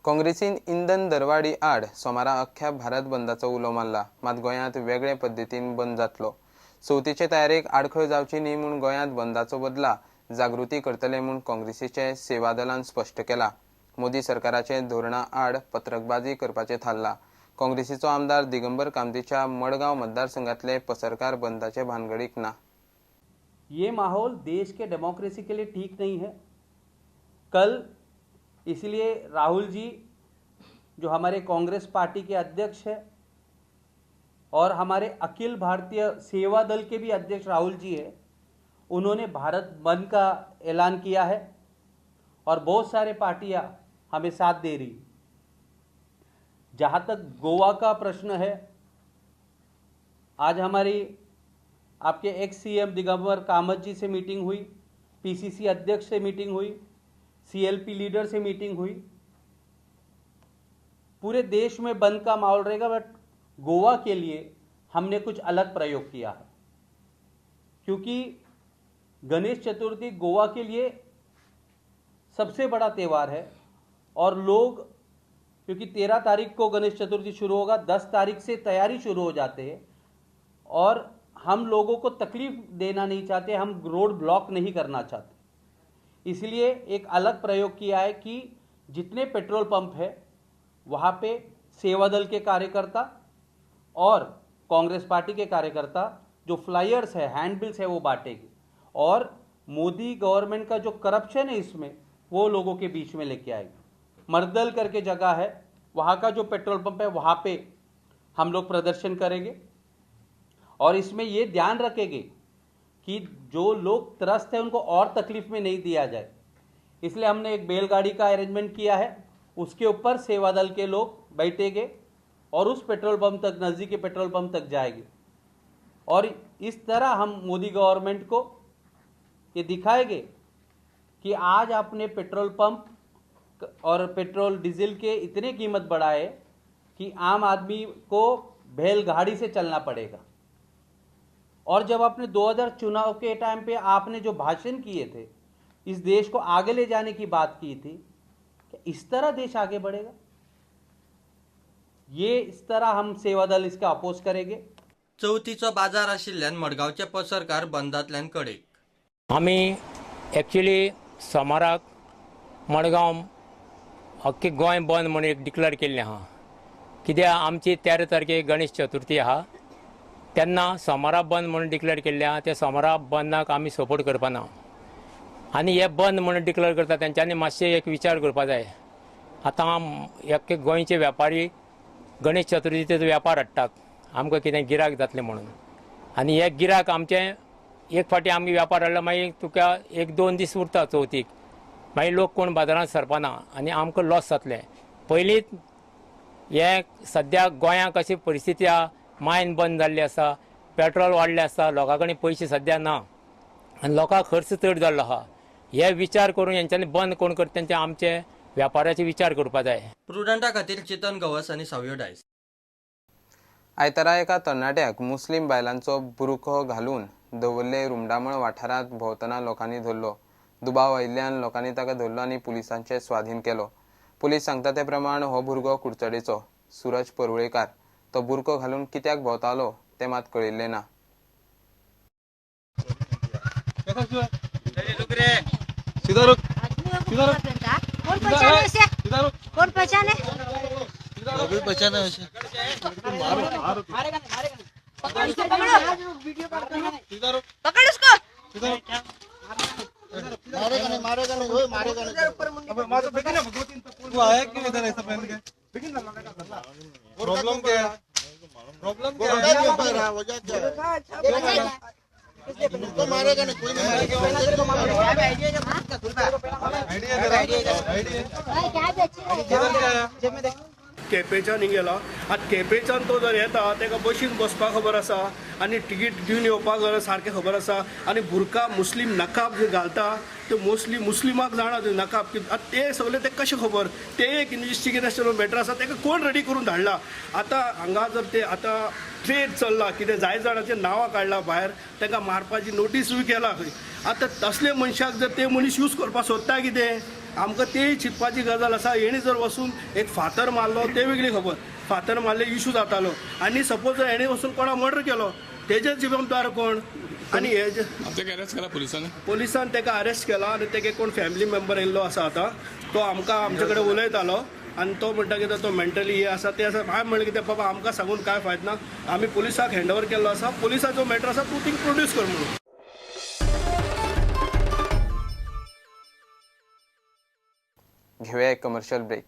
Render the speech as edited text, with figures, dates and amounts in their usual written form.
काँग्रेसीन इंधन दरवाडी आड सोमारा अख्ख्या भारत बंदाचो उलो मारला. मात गोंयांत वेगळे पद्दतीन बंद जातलो. चवथीचे तयारेक आडखळ जावची न्ही म्हूण गोंयांत बंदाचो बदला जागृती करतले म्हूण काँग्रेसीचे सेवा दलान स्पश्ट केला. मोदी सरकाराचे धोरणा आड पत्रकबाजी करपाचें थारला. काँग्रेसीचो आमदार दिगंबर कामतीच्या मडगांव मतदारसंघातले पसरकार बंदाचे भानगडीक ना. ये माहौल देश के डेमोक्रेसी के लिए ठीक नहीं है। कल इसलिए राहुल जी, जो हमारे कांग्रेस पार्टी के अध्यक्ष है और हमारे अखिल भारतीय सेवा दल के भी अध्यक्ष राहुल जी है, उन्होंने भारत बंद का ऐलान किया है और बहुत सारे पार्टियां हमें साथ दे रही। जहां तक गोवा का प्रश्न है, आज हमारी आपके एक्स सीएम दिगंबर कामत जी से मीटिंग हुई, पीसीसी अध्यक्ष से मीटिंग हुई, सीएलपी लीडर से मीटिंग हुई। पूरे देश में बंद का माहौल रहेगा, बट गोवा के लिए हमने कुछ अलग प्रयोग किया है, क्योंकि गणेश चतुर्थी गोवा के लिए सबसे बड़ा त्यौहार है और लोग, क्योंकि 13 तारीख को गणेश चतुर्थी शुरू होगा, 10 तारीख से तैयारी शुरू हो जाते हैं और हम लोगों को तकलीफ देना नहीं चाहते, हम रोड ब्लॉक नहीं करना चाहते। इसलिए एक अलग प्रयोग किया है कि जितने पेट्रोल पंप है वहाँ पे सेवा दल के कार्यकर्ता और कांग्रेस पार्टी के कार्यकर्ता जो फ्लायर्स है, हैंडबिल्स है, वो बांटेंगे और मोदी गवर्नमेंट का जो करप्शन है इसमें वो लोगों के बीच में लेके आएगी। मर्दल करके जगह है, वहाँ का जो पेट्रोल पंप है वहाँ पे हम लोग प्रदर्शन करेंगे और इसमें ये ध्यान रखेंगे कि जो लोग त्रस्त हैं उनको और तकलीफ में नहीं दिया जाए। इसलिए हमने एक बैलगाड़ी का अरेंजमेंट किया है, उसके ऊपर सेवा दल के लोग बैठेंगे और उस पेट्रोल पंप तक, नज़दीकी पेट्रोल पंप तक जाएंगे और इस तरह हम मोदी गवर्नमेंट को ये दिखाएंगे कि आज आपने पेट्रोल पंप और पेट्रोल डीजल के इतने कीमत बढ़ाए कि आम आदमी को बैलगाड़ी से चलना पड़ेगा। और जब आपने 2000 चुनाव के टाइम पे आपने जो भाषण किए थे, इस देश को आगे ले जाने की बात की थी, क्या इस तरह देश आगे बढ़ेगा? ये इस तरह हम सेवा दल इसका अपोज करेंगे। चवथीचो बाजार आशिल्ल्यान मडगांवचे पसरकार बंदांतल्यान कडेक. आमी एक्चुली सोमाराक मडगांव अख्खे गोंय बंद म्हूण एक डिक्लेर केल्लें आहा. कित्याक आमची 13 तारखेक गणेश चतुर्थी आहा, तेन्ना सोमारा बंद म्हणून डिक्लेर केल्लें आहा. त्या सोमारा बंदाक आमी सपोर्ट करपाना आनी हे बंद म्हणून डिक्लेर करता तेंच्यांनी मातशें एक विचार करपा जाय. आतां अख्खे गोंयचे वेपारी गणेश चतुर्थीचो वेपार हाडटात, आमकां कितें गिरायक जातलें म्हणून, आनी हे गिरायक आमचें एक फावटी आमी वेपार हाडलो मागीर तुका 1-2 दीस उरता चवथीक, मागीर लोक कोण बाजारांत सरपाना आनी आमकां लॉस जातलें. पयलींच हे सद्या गोंयांत अशी परिस्थिती आहा, मायन बंद जाल्ली आसा, पेट्रोल वाडलें आसा, लोकां कडेन पयशे सद्या ना आनी लोकांक खर्च चड जाल्लो आहा. हे विचार करून हेंच्यांनी बंद कोण करता तेंचे आमचे वेपाराचे विचार करपा जाय. प्रुडंटा खातीर चेतन गवस आनी सावयो डायस. आयतारा एका तरणाट्याक मुस्लीम बायलांचो बुरखो घालून दवर्ले रुमडामळ वाठारांत भोंवतना लोकांनी धरलो. दुबाव आयिल्ल्यान लोकांनी ताका धरलो आनी पुलिसांचे स्वाधीन केलो. पुलीस सांगता ते प्रमाण हो भुरगो कुडचडेचो सूरज परुळेकार. तो बुरखो घालून कित्याक भोंवतालो तें मात कळिल्लें ना. कौन पहचाने इसे? कौन पहचाने? पकड़ उसको, पकड़ो, पकड़ उसको। मारेगा नहीं, मारेगा नहीं, ओए मारेगा नहीं। तू आया क्यों इधर ऐसा पहन के? प्रॉब्लम क्या है? प्रॉब्लम क्या है? वजह क्या है? तुमको मारेगा नहीं, कोई नहीं मारेगा। आइडिया किधर गया? केपेंच्यान हिंग गेला. आतां केपेंच्यान तो जर येता ताका बशीन बसपाक खबर आसा आनी तिकीट घेवन येवपाक सारकें खबर आसा आनी बुरका मुस्लीम नकाब जे घालता ते मोस्टली मुस्लिमाक जाणा ते नकाब आतां ते सगळे ते कशें खबर ते एक इन्वेस्टिगेशन मॅटर आसा. ताका कोण रेडी करून धाडला? आतां हांगा जर ते आतां ट्रेड चल्ला कितें जाय जाणाचें नांवां काडला भायर, तांकां मारपाची नोटीसूय केला खंय. आतां तसले मनशाक जर ते मनीस यूज करपाक सोदता कितें आमकां तेय चिंतपाची गजाल आसा. हेणी जर वचून एक फातर मारलो ते वेगळी खबर, फातर मारले इशू जातालो, आनी सपोज जर हेणी वचून कोणा मर्डर केलो तेजे जिबाबदार कोण? आनी हे अरेस्ट केला पुलिसांनी, पुलिसान तेका अरेस्ट केला आनी तेगे कोण फॅमिली मेंबर येयल्लो आसा आतां, तो आमकां आमचे कडेन उलयतालो आनी तो म्हणटा कितें तो मेंटली हे आसा ते आसा. हांवें म्हणलें कितें बाबा आमकां सांगून कांय फायद ना, आमी पुलिसाक हँड ओवर केल्लो आसा, पुलिसाचो मॅटर आसा तूं थिंग प्रोड्यूस कर म्हणून. घेवया एक कमर्शियल ब्रेक.